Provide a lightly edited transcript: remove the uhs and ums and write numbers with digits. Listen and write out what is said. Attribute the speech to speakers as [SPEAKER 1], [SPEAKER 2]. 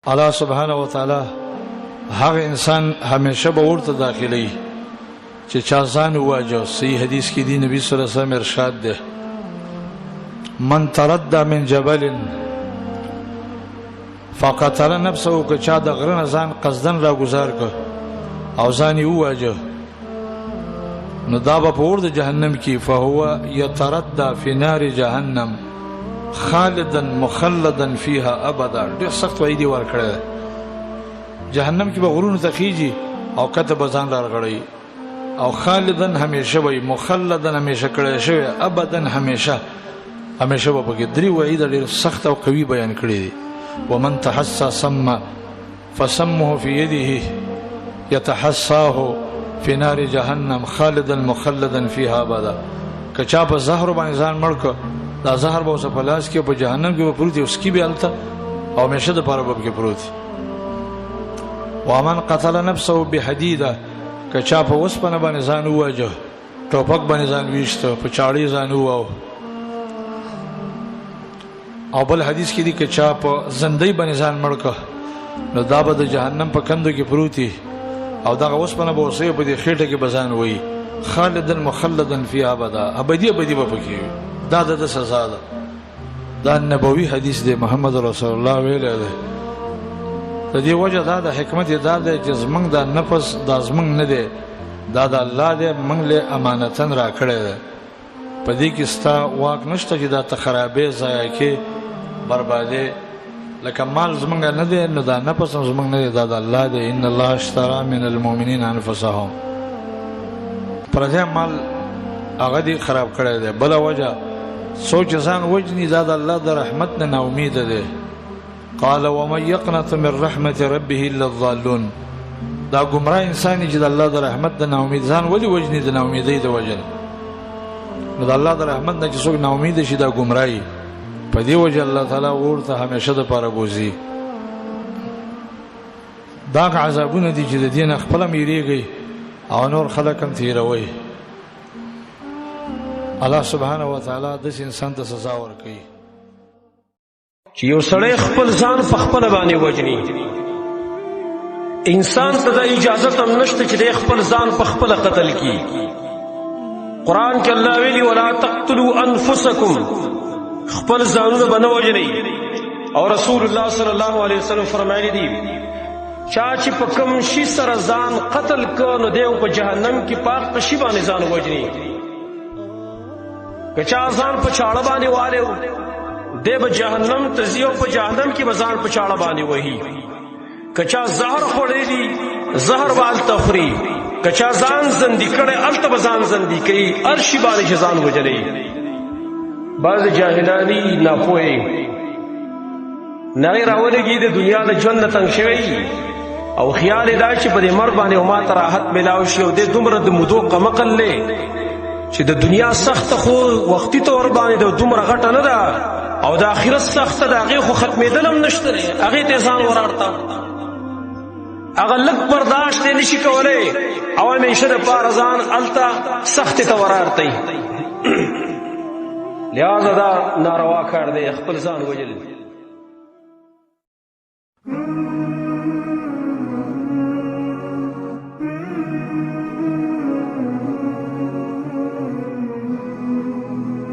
[SPEAKER 1] الله سبحانه وتعالی هغه انسان همیشه به ورته داخلي چې چا ځان وواژه. صحیح حدیث کې دی، نبی صلی الله علیه وسلم ارشاد ده، من تردى من جبل فقتل نفسه، که چا د غره نه ځان قصدن را گذار که او ځان یې وواژه، نو دا به په اور د جهنم کې، فهو یتردى فی نار جهنم خالدا مخلدا فیها ابدا. ډېر سخت وعید یې ورکړی دی. جهنم کې به غرونو ته خیږي او کته به ځان رارغړوي، او خالدا همیشه وي، مخلدا همیشه کړی شوی، ابدا همیشه همیشه به پکې. درې وعید ډېر سخت او قوي بیان کړی دي. ومن تحسى سم فسمه في يده يتحساه في نار جهنم خالدا مخلدا فيها ابدا. که چا په زهر باندې ځان مړ کړ، دا زهر به اوس په لاس کې په جهنم کې به پروت وي، اوس کې به هلته او همیشه دپاره به پکې پروت وي. ومن قتل نفسه بحدیده، که چا په اوسپنه باندې ځان وواژه، ټوپک باندې ځان ویشته، په چاړې ځان وواو. او بل حدیث کې دي، که چا په زندۍ باندې ځان مړ کړ، نو دا به د جهنم په کندو کې پروت وي، او دغه اوسپنه به اوسې په دې خېټه کې به ځان وهي، خالدا مخلدا فیها ابدا، ابدي ابدي به پکې وي. دا د ده سزا ده. دا نبوي حدیث دی، محمد رسول الله ویلی دی. د دې وجه دا ده، حکمت یې دا دی چې زمونږ دا نفس دا زمونږ نه دی، دا د الله دی، موږ له امانتن راکړی دی. په دې کې ستا واک نشته چې دا ته خرابې، ضایع کې، بربادې. لکه مال زمونږ نه دی، نو دا نفس هم زمونږ نه دی، دا د الله دی. ان الله اشترى من المؤمنین انفسهم. پردی مال هغه دی خراب کړی دی. بله وجه، څوک چې ځان وژني دا د الله د رحمت نه ناامیده دی. قال ومن يقنط من رحمة ربه الا الضالون. دا ګمراه انسان چې د الله د رحمت نه ناامید، ځان ولې وژني؟ د ناامیدۍ د وجې نه. نو د الله د رحمت نه چې څوک ناامید شي دا ګمراهي. په دې وجه الله تعالی اور ته همیشه دپاره بوځي. دا عذابونه دي چې د دې نه خپله هم وېرېږئ او نور خلک هم تېروئ. الله سبحانه وتعالی داسې انسان ته سزا ورکوي
[SPEAKER 2] چې یو سړی خپل ځان په خپله باندې وژني. انسان ته دا اجازه هم نشته چې دی خپل ځان په خپله قتل کړي. قرآن کې الله ویلي ولا تقتلوا انفسکم، خپل ځانونه به نه وژنئ. او رسول الله صلی الله علیه وسلم فرمایلي دي، چا چې په کوم شي سره ځان قتل کړ، نو دی په جهنم کې پاک په شي باندې ځان وژني. که چا ځان په چاړه باندې والیو، دی به جهنم ته ځي او په جهنم کې به ځان په چاړه باندې وهي. که چا زهر خوړلی دي، زهر به هلته خوري. که چا ځان زندي کړی، هلته به ځان زندي کوي. هر شي باندې چې ځان وژلی. بعضې جاهلاني ناپوهې نغې راولګي، د دنیا د ژوند نه تنګ شوی او خیال یې دا چې په دې مرګ باندې ما ته راحت میلاو شي، او دی دومره د مودو قمقل دی چې د دنیا سخته خو وختي طور باندې د دومره غټه نه ده، او د آخرت سخته د هغې خو ختمېدل هم نشته دی، هغې ته ځان ورارته، هغه لږ برداشت یې نشي کولی او همیشه دپاره ځان هلته سختې ته ورارتی. لهذا دا ناروا کار دی خپل ځان وژل.